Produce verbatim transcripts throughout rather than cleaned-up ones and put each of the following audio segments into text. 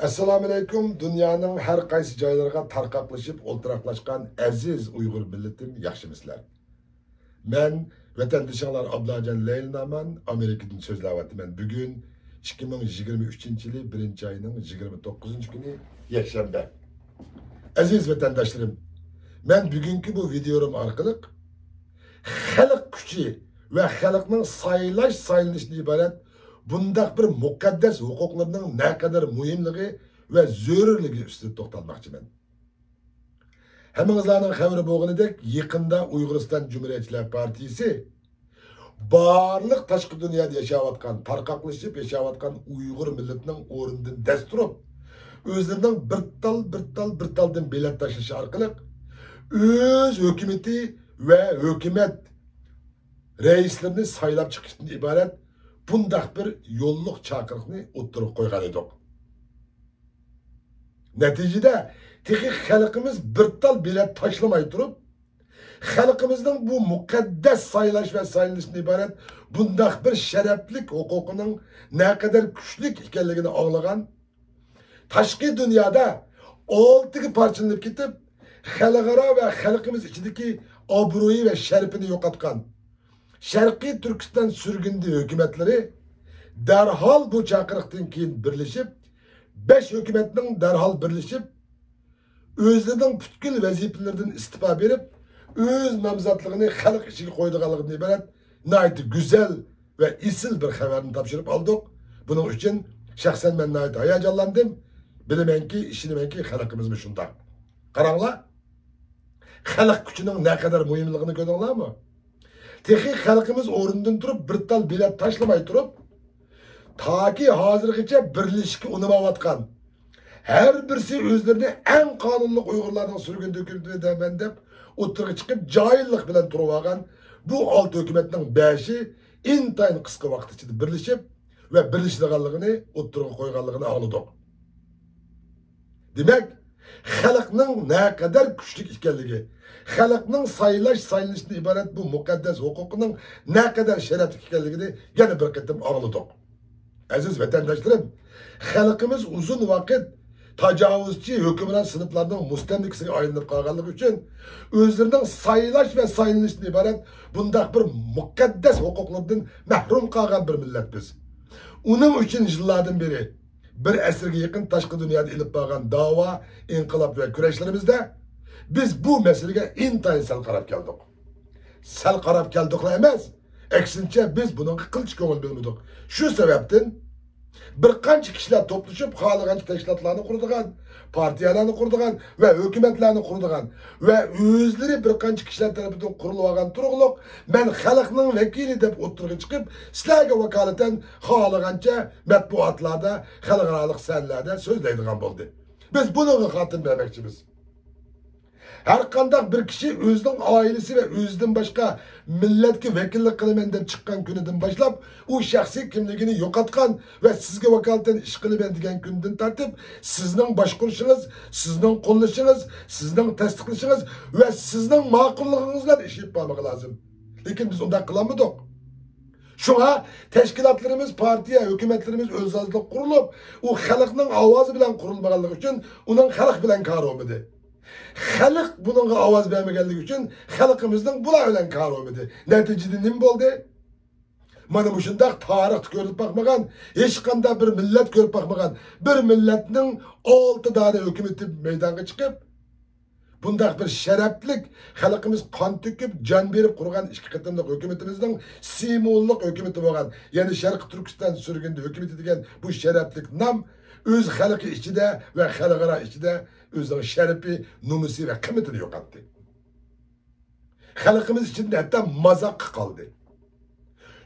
ئەسسالامۇئەلەيكۇم، دۇنيانىڭ ھەر قايسى جايلىرىغا تارقاقلىشىپ ئولتۇراقلاشقان ئەزىز ئۇيغۇر مىللىتىم، ياخشىمۇسىلەر؟ مەن ۋەتەندىشىڭلار ئابلاجان لەيلى نامان ئامېرىكىدىن سۆزلەۋاتىمەن. بۈگۈن ئىككى مىڭ يىگىرمە ئۈچىنچى يىلى بىرىنچى ئاينىڭ يىگىرمە توققۇزىنچى كۈنى، يەكشەنبە. ئەزىز ۋەتەنداشلىرىم، مەن بۈگۈنكى بۇ ۋىدىيولىرىم ئارقىلىق خەلق كۈچى ۋە خەلقنىڭ سايلاش، سايلىنىشتىن ئىبارەت بۇنداق بىر مۇقەددەس ھوقۇقلىرىنىڭ نەقەدەر مۇھىملىقى ۋە زۆرۈرلۈكى ئۈستىدە توختالماقچىمەن. ھەممىڭىزلارنىڭ خەۋىرى بولغىنىدەك، يېقىندا ئۇيغۇرىستان جۇمھۇرىيەتچىلەر پارتىيىسى بارلىق تاشقى دۇنيادا ياشاۋاتقان، تارقاقلىشىپ ياشاۋاتقان ئۇيغۇر مىللىتىنىڭ ئورنىدىن دەس تۇرۇپ، ئۆزلىرىنىڭ بىر تال، بىر تال، بىر تالدىن بېلەت تاشلىشى ئارقىلىق ئۆز ھۆكۈمىتى ۋە ھۆكۈمەت رەئىسلىرىنى سايلاپ چىقىشتىن ئىبارەت بۇنداق بىر يوللۇق چاقىرىقنى ئوتتۇرىغا قويغان ئىدۇق. نەتىجىدە، تېخى خەلقىمىز بىر تال بېلەت تاشلىماي تۇرۇپ، خەلقىمىزنىڭ بۇ مۇقەددەس سايلاش ۋە سايلىنىشتىن ئىبارەت بۇنداق بىر شەرەپلىك ھوقۇقىنىڭ نەقەدەر كۈچلۈك ئىكەنلىكىنى ئاڭلىغان، تاشقى دۇنيادا ئالتىگە پارچىلىنىپ كېتىپ، خەلقئارا ۋە خەلقىمىز ئىچىدىكى ئابرۇيى ۋە شەرىپىنى يوقاتقان شەرقىي تۈركىستان سۈرگۈندە ھۆكۈمەتلىرى دەرھال بۇ چاقىرىقتىن كېيىن بىرلىشىپ، بەش ھۆكۈمەتنىڭ دەرھال بىرلىشىپ، ئۆزلىرىنىڭ پۈتكۈل ۋەزىپىلىرىدىن ئىستېپا بېرىپ، ئۆز نامزاتلىقىنى خەلق ئىچىگە قويىدىغانلىقىدىن ئىبارەت ناھايىتى گۈزەل ۋە ئېسىل بىر خەۋەرنى تاپشۇرۇپ ئالدۇق. بۇنىڭ ئۈچۈن شەخسەن مەن ناھايىتى ھاياجانلاندىم. بىلىمەنكى، ئىشىنىمەنكى، خەلقىمىزمۇ شۇنداق. قاراڭلار، خەلق كۈچىنىڭ نەقەدەر مۇھىملىقىنى كۆردۈڭلارمۇ؟ تېخى خەلقىمىز ئورنىدىن تۇرۇپ، بىر تال بېلەت تاشلىماي تۇرۇپ، تاكى ھازىرغىچە بىرلىشىشكە ئۇنىمايۋاتقان، ھەر بىرسى ئۆزلىرىنى ئەڭ قانۇنلۇق ئۇيغۇرلارنىڭ سۈرگۈندە ھۆكۈمىتىدە دەرمەن دەپ ئوتتۇرىغا چىقىپ، جاھىللىق بىلەن تۇرۇۋالغان بۇ ئالتە ھۆكۈمەتنىڭ بەشى ئىنتايىن قىسقا ۋاقىت ئىچىدە بىرلىشىپ ۋە بىرلىشىدىغانلىقىنى ئوتتۇرىغا قويغانلىقىنى ئاڭلىدۇق. دېمەك، خەلقنىڭ نەقەدەر كۈچلۈك ئىكەنلىكى، خەلقنىڭ سايلاش، سايلىنىشتىن ئىبارەت بۇ مۇقەددەس ھوقۇقىنىڭ نەقەدەر شەرەپلىك ئىكەنلىكىنى يەنە بىر قېتىم ئاڭلىدۇق. ئەزىز ۋەتەنداشلىرىم، خەلقىمىز ئۇزۇن ۋاقىت تاجاۋۇزچى ھۆكۈمران سىنىپلارنىڭ مۇستەملىكىسىگە ئايلىنىپ قالغانلىقى ئۈچۈن، ئۆزلىرىنىڭ سايلاش ۋە سايلىنىشتىن ئىبارەت بۇنداق بىر مۇقەددەس ھوقۇقلىرىدىن مەھرۇم قالغان بىر مىللەت بىز. ئۇنىڭ ئۈچۈن يىللاردىن بېرى بىر ئەسىرگە يېقىن تاشقى دۇنيادا ئېلىپ بارغان داۋا، ئىنقىلاب ۋە كۈرەشلىرىمىزدە بىز بۇ مەسىلىگە ئىنتايىن سەل قاراپ كەلدۇق. سەل قاراپ كەلدۇقلا ئەمەس، ئەكسىنچە، بىز بۇنىڭغا قىلچە كۆڭۈل بۆلمىدۇق. شۇ سەۋەبتىن بىر قانچە كىشىلەر توپلىشىپ، خالىغانچە تەشكىلاتلارنى قۇرىدىغان، پارتىيەلەرنى قۇرىدىغان ۋە ھۆكۈمەتلەرنى قۇرىدىغان ۋە ئۆزلىرى بىر قانچە كىشىلەر تەرىپىدىن قۇرۇلۇۋالغان تۇرۇقلۇق، مەن خەلقنىڭ ۋەكىلى دەپ ئوتتۇرىغا چىقىپ، سىلەرگە ۋاكالىتەن خالىغانچە مەتبۇئاتلاردا، خەلقئارالىق سەھنىلەردە سۆزلەيدىغان بولدى. بىز بۇنىڭغا خاتىمە بەرمەكچىمىز. ھەر قانداق بىر كىشى ئۆزىنىڭ ئائىلىسى ۋە ئۆزىدىن باشقا مىللەتكە ۋەكىللىك قىلىمەن دەپ چىققان كۈنىدىن باشلاپ، ئۇ شەخسىي كىملىكىنى يوقاتقان ۋە سىزگە ۋاكالىتەن ئىش قىلىمەن دېگەن كۈندىن تارتىپ، سىزنىڭ باشقۇرۇشىڭىز، سىزنىڭ قوللىشىڭىز، سىزنىڭ تەستىقلىشىڭىز ۋە سىزنىڭ ماقۇللۇقىڭىز بىلەن ئىش ئېلىپ بارمىقى لازىم. لېكىن بىز ئۇنداق قىلالمىدۇق. شۇڭا تەشكىلاتلىرىمىز، پارتىيە، ھۆكۈمەتلىرىمىز ئۆز ئازلىق قۇرۇلۇپ، ئۇ خەلقنىڭ ئاۋازى بىلەن قۇرۇلمىغانلىقى ئۈچۈن ئۇنىڭ خەلق بىلەن كارى بولمىدى. خەلق بۇنىڭغا ئاۋاز بەرمىگەنلىكى ئۈچۈن خەلقىمىزنىڭ بۇلار بىلەن كارى بولمىدى. نەتىجىدە نېمە بولدى؟ مانا مۇشۇنداق تارىختا كۆرۈلۈپ باقمىغان، ھېچقانداق بىر مىللەت كۆرۈپ باقمىغان، بىر مىللەتنىڭ ئالتە دانە ھۆكۈمىتى مەيدانغا چىقىپ، بۇنداق بىر شەرەپلىك، خەلقىمىز قان تۆكۈپ، جان بېرىپ قۇرغان ئىككى قېتىملىق ھۆكۈمىتىمىزنىڭ سىمۋوللۇق ھۆكۈمىتى بولغان، يەنى شەرقىي تۈركىستان سۈرگۈندە ھۆكۈمىتى دېگەن بۇ شەرەپلىك نام ئۆز خەلقى ئىچىدە ۋە خەلقئارا ئىچىدە ئۆزىنىڭ شەرىپى، نومۇسى ۋە قىممىتىنى يوقاتتى. خەلقىمىز ئىچىدە ھەتتا مازاققا قالدى.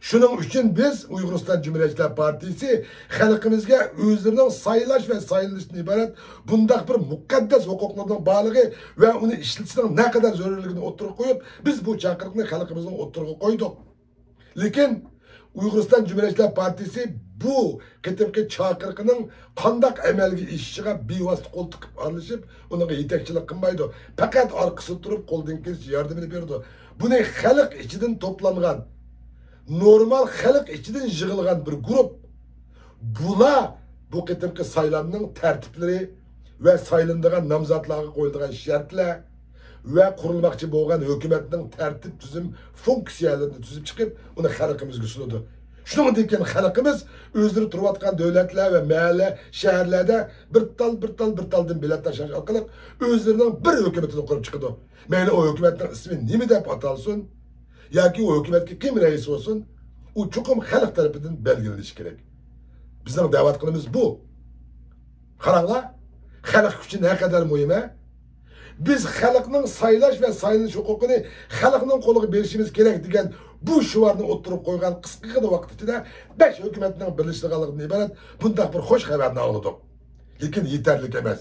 شۇنىڭ ئۈچۈن بىز، ئۇيغۇرىستان جۇمھۇرىيەتچىلەر پارتىيىسى، خەلقىمىزگە ئۆزلىرىنىڭ سايلاش ۋە سايلىنىشتىن ئىبارەت بۇنداق بىر مۇقەددەس ھوقۇقلىرىنىڭ بارلىقى ۋە ئۇنى ئىشلىتىشنىڭ نەقەدەر زۆرۈرلۈكىنى ئوتتۇرىغا قويۇپ، بىز بۇ چاقىرىقنى خەلقىمىزنىڭ ئوتتۇرىغا قويدۇق. لېكىن ئۇيغۇرىستان جۇمھۇرىيەتچىلەر پارتىيىسى بۇ قېتىمقى چاقىرىقىنىڭ قانداق ئەمەلگە ئېشىشىغا بىۋاسىتە قول تىقىپ ئارىلىشىپ، ئۇنىڭغا يېتەكچىلىك قىلمايدۇ. پەقەت ئارقىسىدا تۇرۇپ، قولدىن كېلىشىچە ياردىمىنى بېرىدۇ. بۇنى خەلق ئىچىدىن توپلانغان، نورمال خەلق ئىچىدىن يىغىلغان بىر گۇرۇپ. بۇلار بۇ قېتىمقى سايلامنىڭ تەرتىپلىرى ۋە سايلىنىدىغان نامزاتلارغا قويۇلىدىغان شەرتلەر ۋە قۇرۇلماقچى بولغان ھۆكۈمەتنىڭ تەرتىپ تۈزۈم فۇنكسىيەلىرىنى تۈزۈپ چىقىپ، ئۇنى خەلقىمىزگە سۇنىدۇ. شۇنىڭدىن كېيىن خەلقىمىز ئۆزلىرى تۇرۇۋاتقان دۆلەتلەر ۋە مەھەللە، شەھەرلەردە بىر تال، بىر تال، بىر تالدىن بېلەت تاشلاش ئارقىلىق ئۆزلىرىنىڭ بىر ھۆكۈمىتىنى قۇرۇپ چىقىدۇ. مەيلى ئۇ ھۆكۈمەتنىڭ ئىسمى نېمە دەپ ئاتالسۇن ياكى ئۇ ھۆكۈمەتكە كىم رەئىس بولسۇن، ئۇ چوقۇم خەلق تەرىپىدىن بەلگىلىنىشى كېرەك. بىزنىڭ دەۋاتقىنىمىز بۇ. قاراڭلار، خەلق ئۈچۈن نەقەدەر مۇھىم، ھە؟ بىز خەلقنىڭ سايلاش ۋە سايلىنىش ھوقۇقىنى خەلقنىڭ قولىغا بېرىشىمىز كېرەك دېگەن بۇ شوئارنى ئوتتۇرىغا قويغان قىسقىغىنە ۋاقىت ئىچىدە بەش ھۆكۈمەتنىڭ بىرلىشىدىغانلىقىدىن ئىبارەت بۇنداق بىر خوش خەۋەرنى ئاڭلىدۇق. لېكىن يېتەرلىك ئەمەس.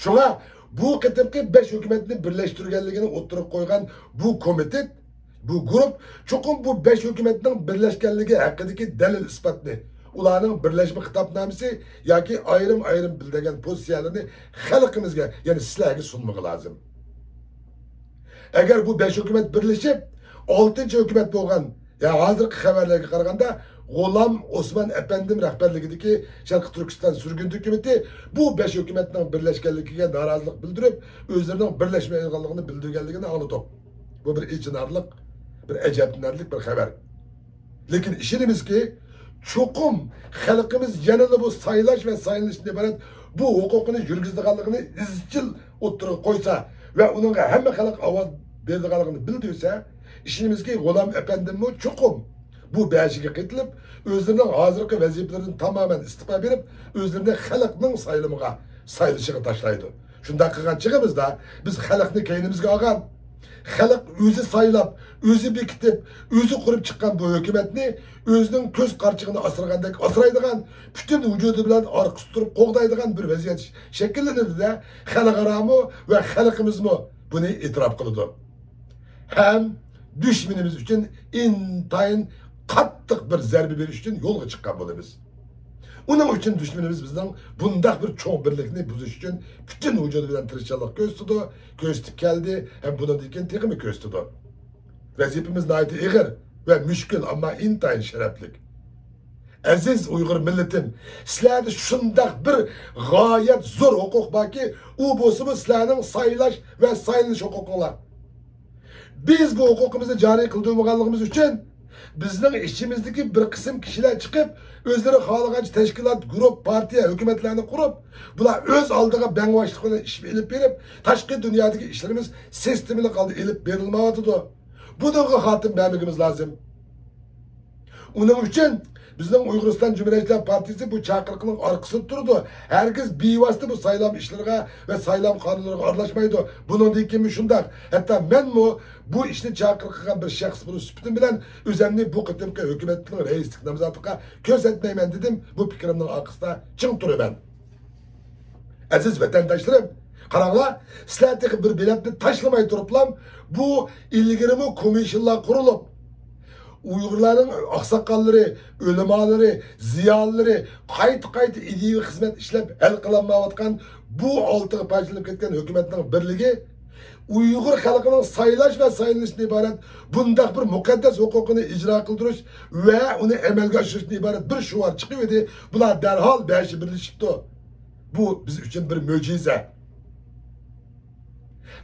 شۇڭا بۇ قېتىمقى بەش ھۆكۈمەتنى بىرلەشتۈرگەنلىكىنى ئوتتۇرىغا قويغان بۇ كومىتېت، بۇ گۇرۇپ چوقۇم بۇ بەش ھۆكۈمەتنىڭ بىرلەشكەنلىكى ھەققىدىكى دەلىل-ئىسپاتنى، ئۇلارنىڭ بىرلەشمە خىتابنامىسى ياكى ئايرىم-ئايرىم بىلدۈرگەن پوزىتسىيەلىرىنى خەلقىمىزگە، يەنى سىلەرگە سۇنمىقى لازىم. ئەگەر بۇ بەش ھۆكۈمەت بىرلىشىپ، ئالتىنچى ھۆكۈمەت بولغان، يا ھازىرقى خەۋەرلەرگە قارىغاندا، غۇلام ئوسمان ئەپەندىم رەھبەرلىكىدىكى شەرقىي تۈركىستان سۈرگۈندە ھۆكۈمىتى بۇ بەش ھۆكۈمەتنىڭ بىرلەشكەنلىكىگە نارازىلىق بىلدۈرۈپ، ئۆزلىرىنىڭ بىرلەشمەيدىغانلىقىنى بىلدۈرگەنلىكىنى ئاڭلىدۇق. بۇ بىر ئېچىنارلىق، بىر ئەجەبلىنەرلىك بىر خەۋەر. لېكىن ئىشىنىمىزكى، چوقۇم خەلقىمىز يەنىلا بۇ سايلاش ۋە سايلىنىشتىن ئىبارەت بۇ ھوقۇقىنى يۈرگۈزىدىغانلىقىنى ئىزچىل ئوتتۇرىغا قويسا ۋە ئۇنىڭغا ھەممە خەلق ئاۋاز بېرىدىغانلىقىنى بىلدۈرسە، ئىشىنىمىزكى، غۇلام ئەپەندىممۇ چوقۇم بۇ بەشىگە قېتىلىپ، ئۆزلىرىنىڭ ھازىرقى ۋەزىپىلىرىدىن تامامەن ئىستېپا بېرىپ، ئۆزلىرىنى خەلقنىڭ سايلىمىغا، سايلىشىغا تاشلايدۇ. شۇنداق قىلغان چېغىمىزدا بىز خەلقنى كەينىمىزگە ئالغان، خەلق ئۆزى سايلاپ، ئۆزى بېكىتىپ، ئۆزى قۇرۇپ چىققان بۇ ھۆكۈمەتنى ئۆزىنىڭ كۆز قارىچۇقىنى ئاسرىغاندەك ئاسرايدىغان، پۈتۈن ۋۇجۇدى بىلەن ئارقىسىدا تۇرۇپ قوغدايدىغان بىر ۋەزىيەت شەكىللىنىدۇ-دە، خەلقئارامۇ ۋە خەلقىمىزمۇ بۇنى ئېتىراپ قىلىدۇ. ھەم دۈشمىنىمىز ئۈچۈن ئىنتايىن قاتتىق بىر زەربە بېرىش ئۈچۈن يولغا چىققان بولىمىز. ئۇنىڭ ئۈچۈن دۈشمىنىمىز بىزنىڭ بۇنداق بىر چوڭ بىرلىكنى بۇزۇش ئۈچۈن پۈتۈن ۋۇجۇدى بىلەن تىرىشچانلىق كۆرسىتىدۇ، كۆرسىتىپ كەلدى ھەم بۇنىڭدىن كېيىن تېخىمۇ كۆرسىتىدۇ. ۋەزىپىمىز ناھايىتى ئېغىر ۋە مۈشكۈل، ئەمما ئىنتايىن شەرەپلىك. ئەزىز ئۇيغۇر مىللىتىم، سىلەردە شۇنداق بىر غايەت زور ھوقۇق باركى، ئۇ بولسىمۇ سىلەرنىڭ سايلاش ۋە سايلىنىش ھوقۇقۇڭلار. بىز بۇ ھوقۇقىمىزنى جارى قىلدۇرمىغانلىقىمىز ئۈچۈن، بىزنىڭ ئىچىمىزدىكى بىر قىسىم كىشىلەر چىقىپ، ئۆزلىرى خالىغانچە تەشكىلات، گۇرۇپ، پارتىيە، ھۆكۈمەتلەرنى قۇرۇپ، بۇلار ئۆز ئالدىغا بەڭباشلىق بىلەن ئىش ئېلىپ بېرىپ، تاشقى دۇنيادىكى ئىشلىرىمىز سىستېمىلىق ھالدا ئېلىپ بېرىلمايۋاتىدۇ. بۇنىڭغا خاتىمە بەرمىگىمىز لازىم. ئۇنىڭ ئۈچۈن بىزنىڭ ئۇيغۇرىستان جۇمھۇرىيەتچىلەر پارتىيىسى بۇ چاقىرىقنىڭ ئارقىسىدا تۇرىدۇ. ھەرگىز بىۋاسىتە بۇ سايلام ئىشلىرىغا ۋە سايلام قانۇنلىرىغا ئارىلاشمايدۇ. بۇنىڭدىن كېيىنمۇ شۇنداق. ھەتتا مەنمۇ بۇ ئىشنى چاقىرىق قىلغان بىر شەخس بولۇش سۈپىتىم بىلەن ئۆزەمنى بۇ قېتىمقى ھۆكۈمەتنىڭ رەئىسلىك نامزاتىغا كۆرسەتمەيمەن دېدىم. بۇ پىكرىمنىڭ ئارقىسىدا چىڭ تۇرىمەن. ئەزىز ۋەتەنداشلىرىم، قاراڭلار، سىلەر تېخى بىر بېلەتنى تاشلىماي تۇرۇپلا، بۇ ئىلگىرىمۇ كومىسسىيالار قۇرۇلۇپ، ئۇيغۇرلارنىڭ ئاقساقاللىرى، ئۆلىمالىرى، زىيالىيلىرى قايتا-قايتا ئىدىيىۋى خىزمەت ئىشلەپ ھەل قىلالمايۋاتقان بۇ ئالتىغا پارچىلىنىپ كەتكەن ھۆكۈمەتنىڭ بىرلىكى، ئۇيغۇر خەلقىنىڭ سايلاش ۋە سايلىنىشتىن ئىبارەت بۇنداق بىر مۇقەددەس ھوقۇقىنى ئىجرا قىلدۇرۇش ۋە ئۇنى ئەمەلگە ئاشۇرۇشتىن ئىبارەت بىر شوئار چىقىۋىدى. بۇلار دەرھال بەشى بىرلىشىپتۇ. بۇ بىز ئۈچۈن بىر مۆجىزە.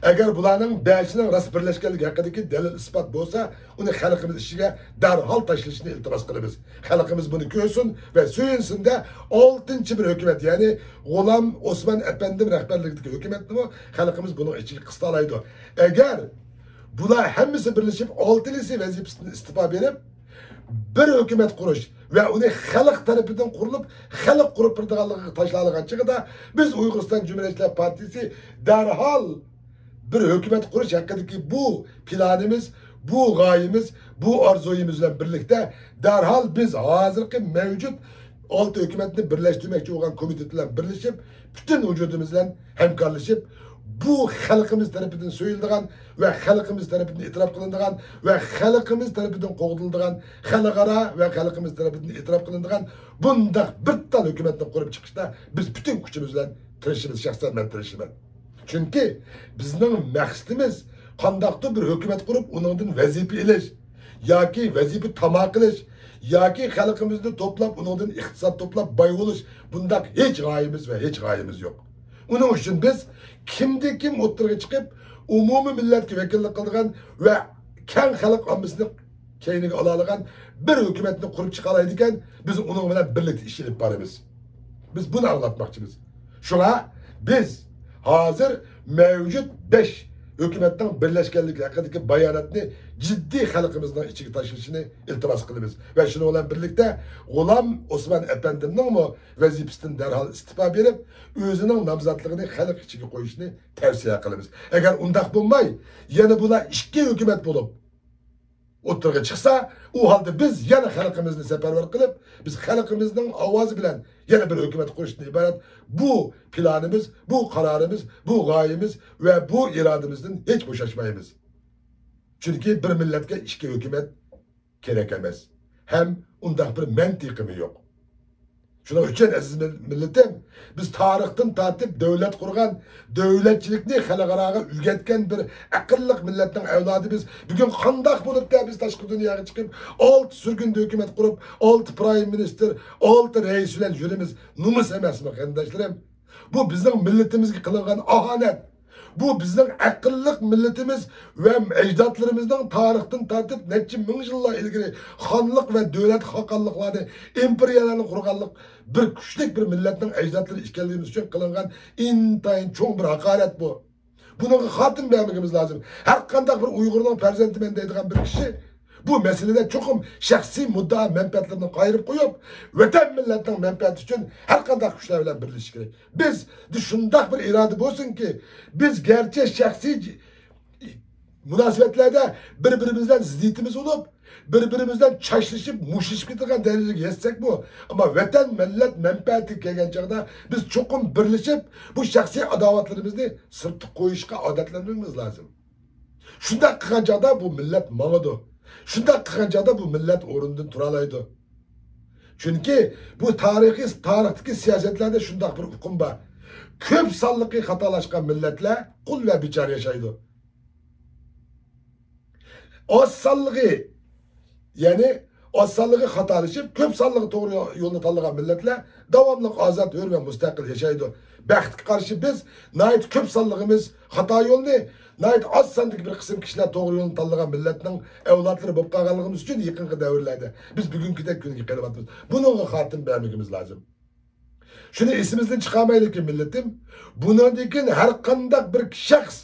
ئەگەر بۇلارنىڭ بەشىنىڭ راست بىرلەشكەنلىكى ھەققىدىكى دەلىل-ئىسپات بولسا، ئۇنى خەلقىمىز ئىچىگە دەرھال تاشلىشىنى ئىلتىماس قىلىمىز. خەلقىمىز بۇنى كۆرسۇن ۋە سۆيۈنسۇن-دە، ئالتىنچى بىر ھۆكۈمەت، يەنى غۇلام ئوسمان ئەپەندىم رەھبەرلىكىدىكى ھۆكۈمەتنىمۇ خەلقىمىز بۇنىڭ ئىچىگە قىستالايدۇ. ئەگەر بۇلار ھەممىسى بىرلىشىپ ئالتىنچىسى ۋەزىپىسىدىن ئىستېپا بېرىپ، بىر ھۆكۈمەت قۇرۇش ۋە ئۇنى خەلق تەرىپىدىن قۇرۇلۇپ، خەلق قۇرۇپ بېرىدىغانلىقىغا تاشلانغان چېغىدا، بىز ئۇيغۇرىستان جۇمھۇرىيەتچىلەر پارتىيىسى دەرھال بىر ھۆكۈمەت قۇرۇش ھەققىدىكى بۇ پىلانىمىز، بۇ غايىمىز، بۇ ئارزۇيىمىز بىلەن بىرلىكتە، دەرھال بىز ھازىرقى مەۋجۇت ئالتە ھۆكۈمەتنى بىرلەشتۈرمەكچى بولغان كومىتېت بىلەن بىرلىشىپ، پۈتۈن ۋۇجۇدىمىز بىلەن ھەمكارلىشىپ، بۇ خەلقىمىز تەرىپىدىن سۆيۈلىدىغان ۋە خەلقىمىز تەرىپىدىن ئېتىراپ قىلىنىدىغان ۋە خەلقىمىز تەرىپىدىن قوغدىلىدىغان، خەلقئارا ۋە خەلقىمىز تەرىپىدىن ئېتىراپ قىلىنىدىغان بۇنداق بىر تال ھۆكۈمەتنى قۇرۇپ چىقىشتا بىز پۈتۈن كۈچىمىز بىلەن تىرىشىمىز، شەخسەن مەن تىرىشىمەن. چۈنكى بىزنىڭ مەقسىتىمىز قانداقتۇر بىر ھۆكۈمەت قۇرۇپ، ئۇنىڭدىن ۋەزىپە ئېلىش ياكى ۋەزىپە تاما قىلىش ياكى خەلقىمىزنى توپلاپ، ئۇنىڭدىن ئىقتىساد توپلاپ باي بولۇش، بۇنداق ھېچ غايىمىز ۋە ھېچ غايىمىز يوق. ئۇنىڭ ئۈچۈن بىز كىمدىن كىم ئوتتۇرىغا چىقىپ، ئومۇمىي مىللەتكە ۋەكىللىك قىلىدىغان ۋە كەڭ خەلق ئاممىسىنى كەينىگە ئالالايدىغان بىر ھۆكۈمەتنى قۇرۇپ چىقالايدىكەن، بىز ئۇنىڭ بىلەن بىرلىكتە ئىش ئېلىپ بارىمىز. بىز بۇنى ئاڭلاتماقچىمىز. شۇڭا بىز ھازىر مەۋجۇت بەش ھۆكۈمەتنىڭ بىرلەشكەنلىكى ھەققىدىكى باياناتنى جىددىي خەلقىمىزنىڭ ئىچىگە تاشلىشىنى ئىلتىماس قىلىمىز. ۋە شۇنىڭ بىلەن بىرلىكتە، غۇلام ئوسمان ئەپەندىمنىڭمۇ ۋەزىپىسىدىن دەرھال ئىستېپا بېرىپ، ئۆزىنىڭ نامزاتلىقىنى خەلق ئىچىگە قويۇشىنى تەۋسىيە قىلىمىز. ئەگەر ئۇنداق بولماي، يەنە بۇلار ئىككى ھۆكۈمەت بولۇپ، ئوتتۇرىغا چىقسا، ئۇ ھالدا بىز يەنە خەلقىمىزنى سەپەرۋەر قىلىپ، بىز خەلقىمىزنىڭ ئاۋازى بىلەن يەنە بىر ھۆكۈمەت قۇرۇشتىن ئىبارەت بۇ پىلانىمىز، بۇ قارارىمىز، بۇ غايىمىز ۋە بۇ ئىرادىمىزدىن ھېچ بوشاشمايمىز. چۈنكى بىر مىللەتكە ئىككى ھۆكۈمەت كېرەك ئەمەس. ھەم ئۇنداق بىر مەنتىقىمۇ يوق. شۇنىڭ ئۈچۈن، ئەزىز مىل-، مىللىتىم، بىز تارىختىن تارتىپ دۆلەت قۇرغان، دۆلەتچىلىكنى خەلقئاراغا ئۆگەتكەن بىر ئەقىللىق مىللەتنىڭ ئەۋلادى بىز. بۈگۈن قانداق بولۇپتۇ، بىز تاشقى دۇنياغا چىقىپ، ئالتە سۈرگۈندە ھۆكۈمەت قۇرۇپ، ئالتە پرايم مىنىستىر، ئالتە رەئىس بىلەن يۈرىمىز؟ نومۇس ئەمەسمۇ، قېرىنداشلىرىم؟ بۇ بىزنىڭ مىللىتىمىزگە قىلىنغان ئاھانەت. بۇ بىزنىڭ ئەقىللىق مىللىتىمىز ۋە ئەجدادلىرىمىزنىڭ تارىختىن تارتىپ نەچچە مىڭ يىللار ئىلگىرى خانلىق ۋە دۆلەت خاقانلىقلارنى، ئىمپېرىيەلەرنى قۇرغانلىق بىر كۈچلۈك بىر مىللەتنىڭ ئەجدادلىرى ئىكەنلىكىمىز ئۈچۈن قىلىنغان ئىنتايىن چوڭ بىر ھاقارەت بۇ. بۇنىڭغا خاتىمە بەرمىكىمىز لازىم. ھەر قانداق بىر ئۇيغۇرنىڭ پەرزەنتىمەن دەيدىغان بىر كىشى بۇ مەسىلىدە چوقۇم شەخسىي مۇددىئا مەنپەئەتلىرىنى قايرىپ قويۇپ، ۋەتەن مىللەتنىڭ مەنپەئەتى ئۈچۈن ھەر قانداق كۈچلەر بىلەن بىرلىشىش كېرەك. بىز، بىز شۇنداق بىر ئىرادە بولسۇنكى، بىز گەرچە شەخسىي ج-، مۇناسىۋەتلەردە بىر-بىرىمىز بىلەن زىددىيىتىمىز بولۇپ، بىر-بىرىمىز بىلەن چاچلىشىپ، مۇشتلىشىپ كېتىدىغان دەرىجىگە يەتسەكمۇ، ئەمما ۋەتەن، مىللەت مەنپەئەتىگە كەلگەن چاغدا بىز چوقۇم بىرلىشىپ، بۇ شەخسىي ئاداۋەتلىرىمىزنى سىرتقا قويۇشقا ئادەتلەنمىگىمىز لازىم. شۇنداق قىلغان چاغدا بۇ مىللەت ماڭىدۇ. شۇنداق قىلغان چاغدا بۇ مىللەت ئورنىدىن تۇرالايدۇ. چۈنكى بۇ تارىخىي، تارىختىكى سىياسەتلەردە شۇنداق بىر ئۇقۇم بار. كۆپ سانلىقى خاتالاشقان مىللەتلەر قۇل ۋە بىچارە ياشايدۇ. ئاز سانلىقى، يەنى ئاز سانلىقى خاتالىشىپ، كۆپ سانلىقى توغرا يولنى تاللىغان مىللەتلەر داۋاملىق ئازاد، ھۆر ۋە مۇستەقىل ياشايدۇ. بەختكە قارشى، بىز ناھايىتى كۆپ سانلىقىمىز خاتا يولنى، ناھايىتى ئاز ساندىكى بىر قىسىم كىشىلەر توغرا يولنى تاللىغان مىللەتنىڭ ئەۋلادلىرى بولۇپ قالغانلىقىمىز ئۈچۈن يېقىنقى دەۋرلەردە بىز بۈگۈنكىدەك كۈنگە قېلىۋاتىمىز. بۇنىڭغا خاتىمە بەرمىكىمىز لازىم. شۇنى ئېسىمىزدىن چىقارمايلىكى، مىللىتىم، بۇنىڭدىن كېيىن ھەر قانداق بىر شەخس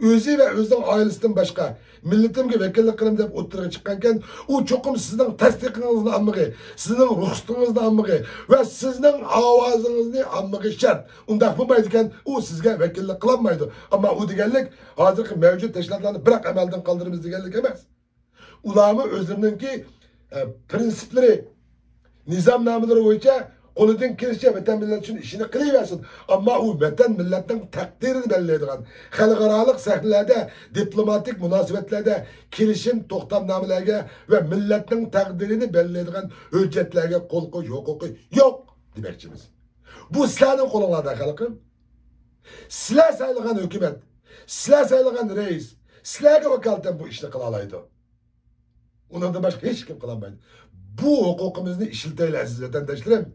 ئۆزى ۋە ئۆزىنىڭ ئائىلىسىدىن باشقا مىللىتىمگە ۋەكىللىك قىلىمەن دەپ ئوتتۇرىغا چىققانكەن، ئۇ چوقۇم سىزنىڭ تەستىقىڭىزنى ئالمىقى، سىزنىڭ رۇخسىتىڭىزنى ئالمىقى ۋە سىزنىڭ ئاۋازىڭىزنى ئالمىقى شەرت. ئۇنداق بولمايدىكەن، ئۇ سىزگە ۋەكىللىك قىلالمايدۇ. ئەمما ئۇ دېگەنلىك، ھازىرقى مەۋجۇت تەشكىلاتلارنى بىراق ئەمەلدىن قالدۇرىمىز دېگەنلىك ئەمەس. ئۇلارمۇ ئۆزلىرىنىڭكى، ئە، پرىنسىپلىرى، نىزامنامىلىرى بويىچە قولىدىن كېلىشىچە ۋەتەن مىللەت ئۈچۈن ئىشىنى قىلىۋەرسۇن. ئەمما ئۇ ۋەتەن مىللەتنىڭ تەقدىرىنى بەلگىلەيدىغان، خەلقئارالىق سەھنىلەردە، دىپلوماتىك مۇناسىۋەتلەردە كېلىشىم توختامنامىلەرگە ۋە مىللەتنىڭ تەقدىرىنى بەلگىلەيدىغان ھۆججەتلەرگە قول قويۇش ھوقۇقى يوق دېمەكچىمىز. بۇ سىلەرنىڭ قولۇڭلاردا، خەلقىم. سىلەر سايلىغان ھۆكۈمەت، سىلەر سايلىغان رەئىس، سىلەرگە ۋاكالىتەن بۇ ئىشنى قىلالايدۇ. ئۇنىڭدىن باشقا ھېچكىم قىلالمايدۇ. بۇ ھوقۇقىمىزنى ئىشلىتەيلى، ئەزىز ۋەتەنداشلىرىم.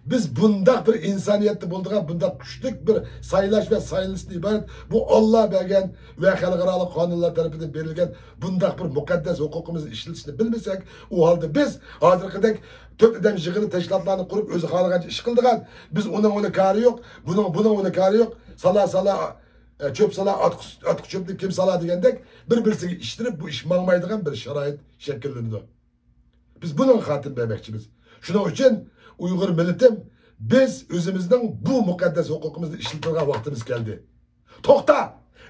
بىز بۇنداق بىر ئىنسانىيەتتە بولىدىغان، بۇنداق كۈچلۈك بىر سايلاش ۋە سايلىنىشتىن ئىبارەت بۇ ئاللا بەرگەن ۋە خەلقئارالىق قانۇنلار تەرىپىدىن بېرىلگەن بۇنداق بىر مۇقەددەس ھوقۇقىمىزنى ئىشلىتىشنى بىلمىسەك، ئۇ ھالدا بىز ھازىرقىدەك تۆت ئادەم يىغىنى، تەشكىلاتلارنى قۇرۇپ، ئۆزى خالىغانچە ئىش قىلىدىغان، بىز ئۇنىڭ ئۇنى كارى يوق، بۇنىڭ، بۇنىڭ ئۇنى كارى يوق، سالا سالا، ئە، چۆپ سالا، ئاتقا، ئاتقا چۆپنى كىم سالا دېگەندەك، بىر-بىرسىگە ئىشتىرىپ، بۇ ئىش ماڭمايدىغان بىر شارائىت شەكىللىنىدۇ. بىز بۇنىڭغا خاتىمە بەرمەكچىمىز. شۇنىڭ ئۈچۈن، ئۇيغۇر مىللىتىم، بىز ئۆزىمىزنىڭ بۇ مۇقەددەس ھوقۇقىمىزنى ئىشلىتىدىغان ۋاقتىمىز كەلدى. توختا!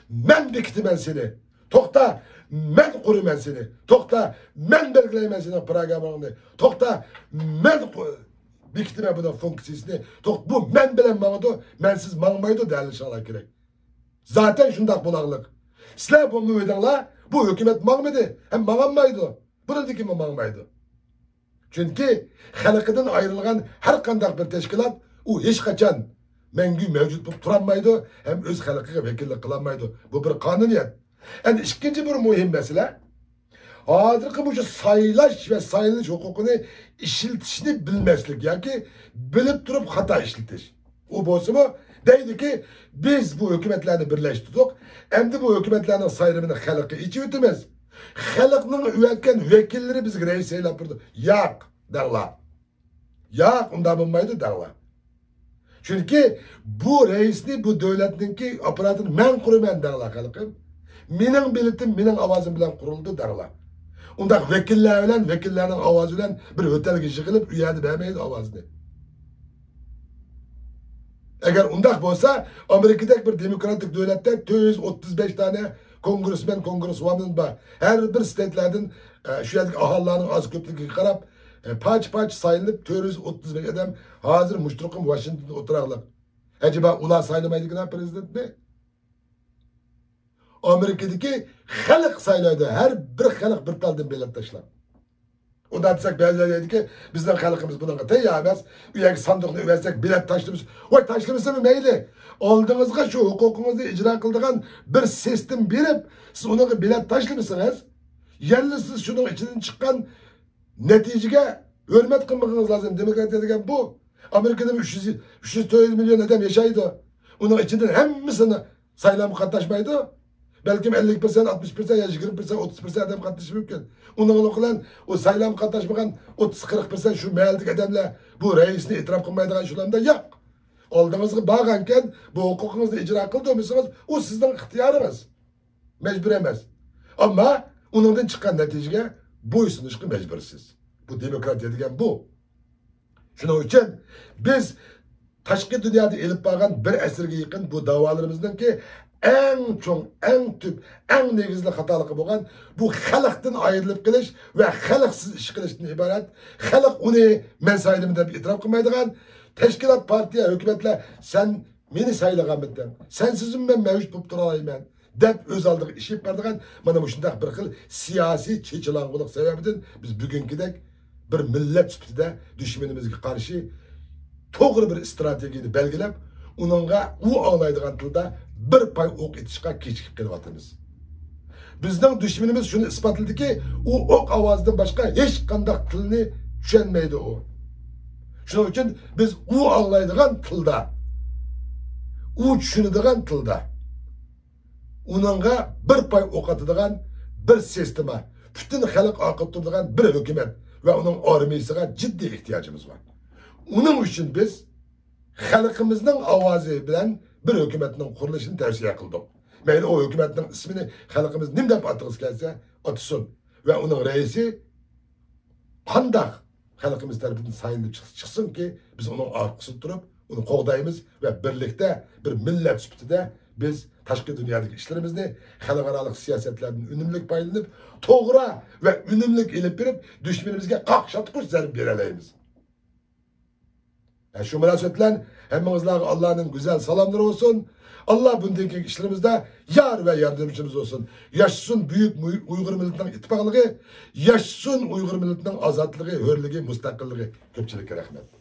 مەن بېكىتىمەن سېنى! توختا! مەن قۇرىمەن سېنى! توختا! مەن بەلگىلەيمەن سېنىڭ پىروگرامماڭنى! توختا! مەن قۇ-، بېكىتىمەن بۇنىڭ فۇنكسىيىسىنى! توخ-، بۇ مەن بىلەن ماڭىدۇ، مەنسىز ماڭمايدۇ دەۋېلىشىڭلار كېرەك. زاتەن شۇنداق بولاغلىق. سىلەر بولمىۋىدىڭلار، بۇ ھۆكۈمەت ماڭمىدى ھەم ماڭالمايدۇ. بۇنىڭدىن كېيىنمۇ ماڭمايدۇ. چۈنكى خەلقىدىن ئايرىلغان ھەر قانداق بىر تەشكىلات، ئۇ ھېچقاچان مەڭگۈ مەۋجۇت بولۇپ تۇرالمايدۇ ھەم ئۆز خەلقىگە ۋەكىللىك قىلالمايدۇ. بۇ بىر قانۇنىيەت. ئەمدى ئىككىنچى بىر مۇھىم مەسىلە، ھازىرقى مۇشۇ سايلاش ۋە سايلىنىش ھوقۇقىنى ئىشلىتىشنى بىلمەسلىك ياكى بىلىپ تۇرۇپ خاتا ئىشلىتىش. ئۇ بولسىمۇ دەيدۇكى، بىز بۇ ھۆكۈمەتلەرنى بىرلەشتۈردۇق، ئەمدى بۇ ھۆكۈمەتلەرنىڭ سايلىمىنى خەلققە ئېچىۋېتىمىز. خەلقنىڭ ئەۋەتكەن ۋەكىللىرى بىزگە رەئىس سايلاپ بېرىدۇ. ياق دەڭلار. ياق، ئۇنداق بولمايدۇ دەڭلار. چۈنكى بۇ رەئىسنى، بۇ دۆلەتنىڭكى ئاپپاراتىنى مەن قۇرىمەن دەڭلار خەلقىم. مېنىڭ بېلىتىم، مېنىڭ ئاۋازىم بىلەن قۇرۇلىدۇ دەڭلار. ئۇنداق ۋەكىللەر بىلەن، ۋەكىللەرنىڭ ئاۋازى بىلەن بىر ھۆتەلگە يىغىلىپ، ئۇ يەردە بەرمەيدۇ ئاۋازىنى. ئەگەر ئۇنداق بولسا، ئامېرىكىدەك بىر دېموكراتىك دۆلەتتە تۆت يۈز ئوتتۇز بەش دانە كونگرېسمېن، كونگرېسۋومېن بار. ھەر بىر ستېيتلاردىن، ئە، شۇ يەردىكى ئاھالىلەرنىڭ ئاز كۆپلۈكىگە قاراپ، ئە، پارچە-پارچە سايلىنىپ، تۆت يۈز ئوتتۇز بەش ئادەم ھازىر مۇشۇ تۇرقۇم ۋاشىنگتوندا ئولتۇراقلىق. ئەجەبا ئۇلار سايلىمايدىكىنا پرېزىدېنتنى؟ ئامېرىكىدىكى خەلق سايلايدۇ. ھەر بىر خەلق بىر تالدىن بېلەت تاشلاپ. ئۇنداق دېسەك، بەزىلەر دەيدىكى، بىزنىڭ خەلقىمىز بۇنىڭغا تەييار ئەمەس. ئۇ يەرگە ساندۇقنى ئەۋەتسەك، بېلەت تاشلىمىسا. ۋاي، تاشلىمىسىمۇ مەيلى. ئالدىڭىزغا شۇ ھوقۇقىڭىزنى ئىجرا قىلىدىغان بىر سىستېما بېرىپ، سىز ئۇنىڭغا بېلەت تاشلىمىسىڭىز، يەنىلا سىز شۇنىڭ ئىچىدىن چىققان نەتىجىگە ھۆرمەت قىلمىقىڭىز لازىم. دېموكراتىيە دېگەن بۇ. ئامېرىكىدىمۇ ئۈچ يۈز، ئۈچ يۈز تۆت يۈز مىليون ئادەم ياشايدۇ. ئۇنىڭ ئىچىدىن ھەممىسىنى سايلامغا قاتناشمايدۇ. بەلكىم ئەللىك پىرسەنت، ئاتمىش پىرسەنت يا يىگىرمە پىرسەنت، ئوتتۇز پىرسەنت ئادەم قاتنىشىشى مۇمكىن. ئۇنىڭلىق بىلەن ئۇ سايلامغا قاتناشمىغان ئوتتۇز، قىرىق پىرسەنت شۇ مەھەللىدىكى ئادەملەر بۇ رەئىسنى ئېتىراپ قىلمايدىغان شۇلاردا ياق. ئالدىڭىزغا بارغانكەن، بۇ ھوقۇقىڭىزنى ئىجرا قىلدۇرمىسىڭىز، ئۇ سىزنىڭ ئىختىيارىڭىز. مەجبۇر ئەمەس. ئەمما ئۇنىڭدىن چىققان نەتىجىگە بويسۇنۇشقا مەجبۇرسىز. بۇ دېموكراتىيە دېگەن بۇ. شۇنىڭ ئۈچۈن بىز تاشقى دۇنيادا ئېلىپ بارغان بىر ئەسىرگە يېقىن بۇ داۋالىرىمىزنىڭكى ئەڭ چوڭ، ئەڭ تۈپ، ئەڭ نېگىزلىك خاتالىقى بولغان بۇ خەلقتىن ئايرىلىپ قېلىش ۋە خەلقسىز ئىش قىلىشتىن ئىبارەت. خەلق ئۇنى مەن سايلىدىم دەپ ئېتىراپ قىلمايدىغان، تەشكىلات، پارتىيە، ھۆكۈمەتلەر سەن مېنى سايلىغانمىدىڭ، سەنسىزمۇ مەن مەۋجۇت بولۇپ تۇرالايمەن دەپ ئۆز ئالدىغا ئىش ئېلىپ بارىدىغان مانا مۇشۇنداق بىر خىل سىياسىي چېچىلاڭغۇلۇق سەۋەبىدىن بىز بۈگۈنكىدەك بىر مىللەت سۈپىتىدە دۈشمىنىمىزگە قارشى توغرا بىر ئىستراتېگىيەنى بەلگىلەپ، ئۇنىڭغا ئۇ ئاڭلايدىغان تىلدا بىر پاي ئوق ئېتىشقا كېچىكىپ قېلىۋاتىمىز. بىزنىڭ دۈشمىنىمىز شۇنى ئىسپاتلىدىكى، ئۇ ئوق ئاۋازىدىن باشقا ھېچقانداق تىلنى چۈشەنمەيدۇ ئۇ. شۇنىڭ ئۈچۈن بىز ئۇ ئاڭلايدىغان تىلدا، ئۇ چۈشىنىدىغان تىلدا ئۇنىڭغا بىر پاي ئوق ئاتىدىغان بىر سىستېما، پۈتۈن خەلق ئارقىدا تۇرىدىغان بىر ھۆكۈمەت ۋە ئۇنىڭ ئارمىيىسىغا جىددىي ئېھتىياجىمىز بار. ئۇنىڭ ئۈچۈن بىز خەلقىمىزنىڭ ئاۋازى بىلەن بىر ھۆكۈمەتنىڭ قۇرۇلۇشىنى تەۋسىيە قىلدۇق. مەيلى ئۇ ھۆكۈمەتنىڭ ئىسمىنى خەلقىمىز نېمە دەپ ئاتىغۇسى كەلسە ئاتىسۇن ۋە ئۇنىڭ رەئىسى قانداق خەلقىمىز تەرىپىدىن سايلىنىپ چىق-، چىقسۇنكى، بىز ئۇنىڭ ئارقىسىدا تۇرۇپ، ئۇنى قوغدايمىز ۋە بىرلىكتە بىر مىللەت سۈپىتىدە بىز تاشقى دۇنيادىكى ئىشلىرىمىزنى خەلقئارالىق سىياسەتلەردىن ئۈنۈملۈك پايدىلىنىپ، توغرا ۋە ئۈنۈملۈك ئېلىپ بېرىپ، دۈشمىنىمىزگە قاقشاتقۇچ زەربە بېرەلەيمىز. ھە، شۇ مۇناسىۋەت بىلەن ھەممىڭىزلارغا ئاللانىڭ گۈزەل سالاملىرى بولسۇن. ئاللا بۇندىن كېيىنكى ئىشلىرىمىزدا يار ۋە ياردەمچىمىز بولسۇن. ياشىسۇن بۈيۈك مۇ-، ئۇيغۇر مىللىتىنىڭ ئىتتىپاقلىقى، ياشىسۇن ئۇيغۇر مىللىتىنىڭ ئازادلىقى، ھۆرلۈكى، مۇستەقىللىقى. كۆپچىلىككە رەھمەت.